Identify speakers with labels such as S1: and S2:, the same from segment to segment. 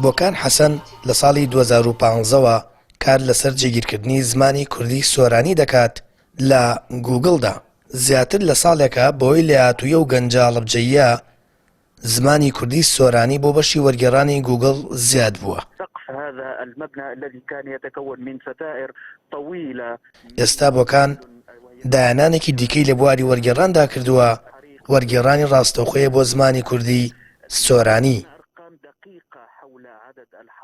S1: بۆکان حەسەن لە ساڵی 2015 وە کار لەسەر جێگیرکردنی زمانی کوردی سۆرانی دەکات لە گووگڵدا. زیاتر لە ساڵێکە بەهۆی لێهاتوویی ئەو گەنجە هەڵەبجەییە زمانی کوردی سۆرانی بۆ بەشی وەرگێڕانی گووگڵ زیاد بووە. ئێستا بۆکان داهێنانێکی دیکەی لە بواری وەرگێڕاندا کردووە، وەرگێڕانی ڕاستەوخۆیە بۆ زمانی کوردی سۆرانی.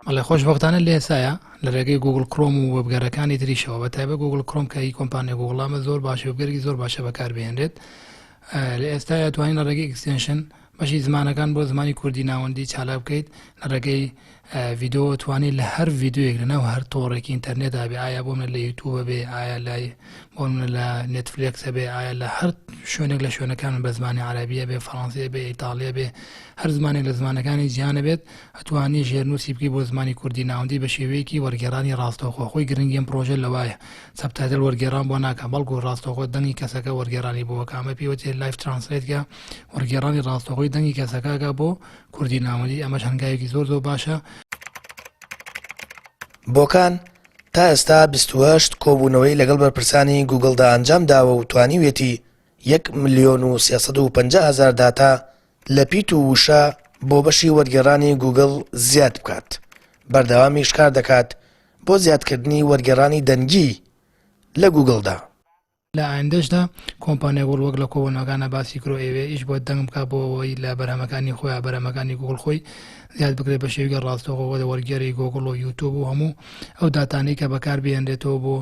S2: بەڵێ خۆشبەختانە لە ئێستایا لە ڕێگەی گوگڵ کرۆم و وێبگەرەکانی تریشەوە بە تایبەت گوگڵ کرۆم کە هی کۆمپانیای گوگڵە ئەمە زۆر باشە وێبگەرێکی زۆر باشە بەکاربهێنرێت لە ئێستایا توانین لە ڕێگەی extension بەشی زمانەکان بۆ زمانی کوردی ناوەندی چالاک بکەیت لە ڕێگەی ڤیدۆ توانی لە هەر ڤیدۆیەک لە ناو هەر تۆڕێکی ئینتەرنێتا بێ ئایا بۆ منە لە یوتوبە بێ ئایا لە بۆ منە لە نێتفلێکسە بێ ئایا لە هەر شوێنێک لە شوێنەکان بە زمانی عربیە بێ فەڕەنسیە بێ ئیتاڵیە بێ هەر زمانێک لە زمانەکانی جیهانە بێت ئەتوانی ژێرنووسی بکەی بۆ زمانی کوردی ناوەندی بە شێوەیەکی وەرگێڕانی ڕاستەوخۆ خۆی گرنگی ئەم پڕۆژە لەوایە subtitle وەرگێڕان بۆ ناکا بەڵکو ڕاستەوخۆ دەنگی کەسەکە وەرگێڕانی بۆ ئەکا ئەمە پێی وترێت live translate کە وەرگێڕانی ڕاستەوخۆی دەنگی کەسەکە ئەکا بۆ کوردی ناوەندی ئەمەش هەنگاوێکی زۆر زۆر باشە.
S1: بۆکان تا ئێستا 28 کۆبوونەوەی لەگەڵ بەرپرسانی گووگڵدا ئەنجام داوە و توانیویەتی یەک ملیۆن و 350 هەزار داتا لە پیت و وشە بۆ بەشی وەرگێڕانی گووگڵ زیاد بکات، بەردەوامیش کار دەکات بۆ زیادکردنی وەرگێڕانی دەنگی لە گووگڵدا.
S2: لە ئایندەشدا کۆمپانیای گووگڵ وەک لە کۆبوونەوەکانا باسی کرۆ ئەیەوێ ئیش بۆ دەنگ بکا بۆ ئەوەی لە بەرهەمەکانی خۆیا بەرهەمەکانی گووگڵ خۆی زیاد بکرێت بە شێوەیەکی ڕاستەوخۆ وەک وەرگێڕی گۆگڵ و یوتوب و هەموو ئەو داتانەی کە بەکار بهێنرێتەوە بۆ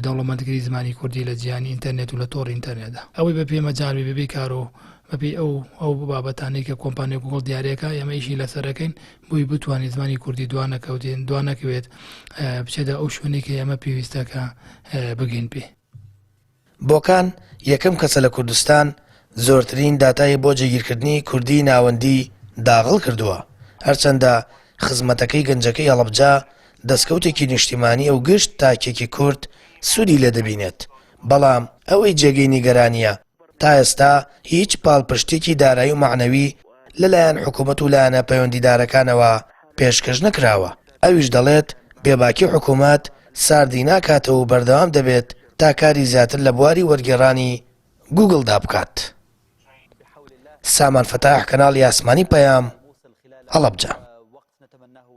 S2: دەوڵەمەندکردنی زمانی کوردی لە جیهانی ئینتەرنێت و لە تۆڕی ئینتەرنێتدا. ئەوەی بە پێی مەجال بێ بەبێ کار و بەپێی ئەو ئەو بابەتانەی کە کۆمپانیای گووگڵ دیاریەکا ئێمە ئیشی لەسەر ئەکەین بۆی بتوانین زمانی کوردی دوا نەکەوتین دوا نەکەوێت بچێتە ئەو شوێنەی کە ئێمە پێویستە کە بگەین پێی.
S1: بۆکان یەکەم کەسە لە کوردستان زۆرترین داتای بۆ جێگیرکردنی کوردیی ناوەندی داغڵ کردووە، هەرچەندە خزمەتەکەی گەنجەکەی هەڵەبجە دەستکەوتێکی نیشتیمانییە و گشت تاکێکی کورد سوودی لێ دەبینێت، بەڵام ئەوەی جێگەی نیگەرانییە تا ئێستا هیچ پاڵپشتییەکی دارایی و مەعنەوی لەلایەن حکومەت و لایەنە پەیوەندیدارەکانەوە پێشکەش نەکراوە، ئەویش دەڵێت بێباکی حکومەت ساردی ناکاتەوە و بەردەوام دەبێت تا کاری زیاتر لە بواری وەرگێڕانی گووگڵدا بکات. سامان فەتاح، کەناڵی ئاسمانی پەیام، هەڵەبجە.